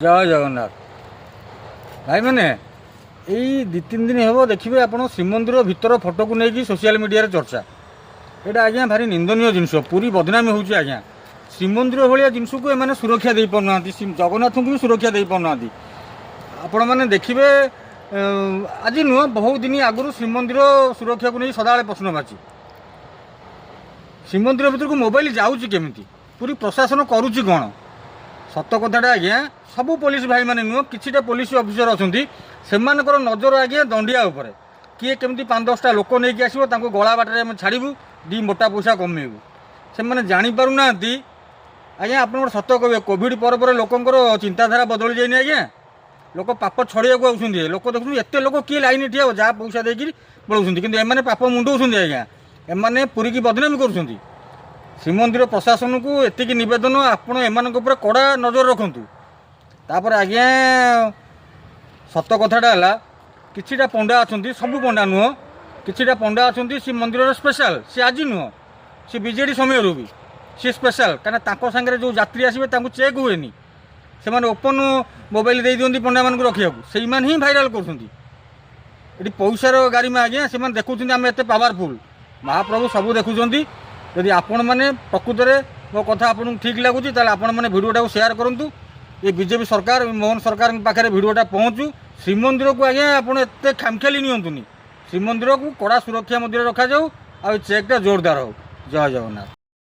ଜୟ ଜଗନ୍ନାଥ ଭାଇମାନେ। ଏଇ 2-3 ଦିନ ହେବ ଦେଖିବେ ଆପଣ, ଶ୍ରୀମନ୍ଦିର ଭିତର ଫଟୋକୁ ନେଇକି ସୋସିଆଲ ମିଡ଼ିଆରେ ଚର୍ଚ୍ଚା। ଏଇଟା ଆଜ୍ଞା ଭାରି ନିନ୍ଦନୀୟ ଜିନିଷ। ପୁରୀ ବଦନାମୀ ହେଉଛି ଆଜ୍ଞା। ଶ୍ରୀମନ୍ଦିର ଭଳିଆ ଜିନିଷକୁ ଏମାନେ ସୁରକ୍ଷା ଦେଇପାରୁନାହାନ୍ତି, ଜଗନ୍ନାଥଙ୍କୁ ବି ସୁରକ୍ଷା ଦେଇପାରୁନାହାନ୍ତି। ଆପଣମାନେ ଦେଖିବେ, ଆଜି ନୁହଁ, ବହୁତ ଦିନ ଆଗରୁ ଶ୍ରୀମନ୍ଦିର ସୁରକ୍ଷାକୁ ନେଇ ସଦାବେଳେ ପ୍ରଶ୍ନବାଚୀ। ଶ୍ରୀମନ୍ଦିର ଭିତରକୁ ମୋବାଇଲ ଯାଉଛି କେମିତି? ପୁରୀ ପ୍ରଶାସନ କରୁଛି କ'ଣ? ସତ କଥାଟା ଆଜ୍ଞା, ସବୁ ପୋଲିସ ଭାଇମାନେ ନୁହଁ, କିଛିଟା ପୋଲିସ ଅଫିସର ଅଛନ୍ତି, ସେମାନଙ୍କର ନଜର ଆଜ୍ଞା ଦଣ୍ଡିଆ ଉପରେ। କିଏ କେମିତି 5-10ଟା ଲୋକ ନେଇକି ଆସିବ, ତାଙ୍କୁ ଗଳା ବାଟରେ ଆମେ ଛାଡ଼ିବୁ, ଦି ମୋଟା ପଇସା କମେଇବୁ। ସେମାନେ ଜାଣିପାରୁନାହାନ୍ତି ଆଜ୍ଞା। ଆପଣଙ୍କର ସତ କହିବେ, କୋଭିଡ଼ ପରେ ପରେ ଲୋକଙ୍କର ଚିନ୍ତାଧାରା ବଦଳି ଯାଇନି ଆଜ୍ଞା। ଲୋକ ପାପ ଛଡ଼େଇବାକୁ ଆଉଛନ୍ତି। ଲୋକ ଦେଖୁଛନ୍ତି ଏତେ ଲୋକ, କିଏ ଲାଇନ୍ ଠିଆ ହେବ, ଯାହା ପଇସା ଦେଇକିରି ପଳାଉଛନ୍ତି। କିନ୍ତୁ ଏମାନେ ପାପ ମୁଣ୍ଡଉଛନ୍ତି ଆଜ୍ଞା। ଏମାନେ ପୁରୀକି ବଦନାମୀ କରୁଛନ୍ତି। ଶ୍ରୀମନ୍ଦିର ପ୍ରଶାସନକୁ ଏତିକି ନିବେଦନ, ଆପଣ ଏମାନଙ୍କ ଉପରେ କଡ଼ା ନଜର ରଖନ୍ତୁ। ତାପରେ ଆଜ୍ଞା, ସତ କଥାଟା ହେଲା, କିଛିଟା ପଣ୍ଡା ଅଛନ୍ତି, ସବୁ ପଣ୍ଡା ନୁହଁ, କିଛିଟା ପଣ୍ଡା ଅଛନ୍ତି ସେ ମନ୍ଦିରର ସ୍ପେଶାଲ। ସେ ଆଜି ନୁହଁ, ସେ ବିଜେଡ଼ି ସମୟରୁ ବି ସେ ସ୍ପେଶାଲ। କାହିଁକିନା ତାଙ୍କ ସାଙ୍ଗରେ ଯେଉଁ ଯାତ୍ରୀ ଆସିବେ, ତାଙ୍କୁ ଚେକ୍ ହୁଏନି। ସେମାନେ ଓପନ୍ ମୋବାଇଲ ଦେଇ ଦିଅନ୍ତି ପଣ୍ଡାମାନଙ୍କୁ ରଖିବାକୁ। ସେଇମାନେ ହିଁ ଭାଇରାଲ କରୁଛନ୍ତି। ଏଠି ପଇସାର ଗାରିମା ଆଜ୍ଞା। ସେମାନେ ଦେଖୁଛନ୍ତି ଆମେ ଏତେ ପାୱାରଫୁଲ୍। ମହାପ୍ରଭୁ ସବୁ ଦେଖୁଛନ୍ତି। ଯଦି ଆପଣମାନେ ପ୍ରକୃତରେ ମୋ କଥା ଆପଣଙ୍କୁ ଠିକ୍ ଲାଗୁଛି, ତାହେଲେ ଆପଣମାନେ ଭିଡ଼ିଓଟାକୁ ସେୟାର କରନ୍ତୁ। ଏ ବିଜେପି ସରକାର, ମୋହନ ସରକାରଙ୍କ ପାଖରେ ଭିଡ଼ିଓଟା ପହଞ୍ଚୁ। ଶ୍ରୀମନ୍ଦିରକୁ ଆଜ୍ଞା ଆପଣ ଏତେ ଖାମଖିଆଲି ନିଅନ୍ତୁନି। ଶ୍ରୀମନ୍ଦିରକୁ କଡ଼ା ସୁରକ୍ଷା ମଧ୍ୟରେ ରଖାଯାଉ ଆଉ ଏ ଚେକ୍ଟା ଜୋରଦାର ହେଉ। ଜୟ ଜଗନ୍ନାଥ।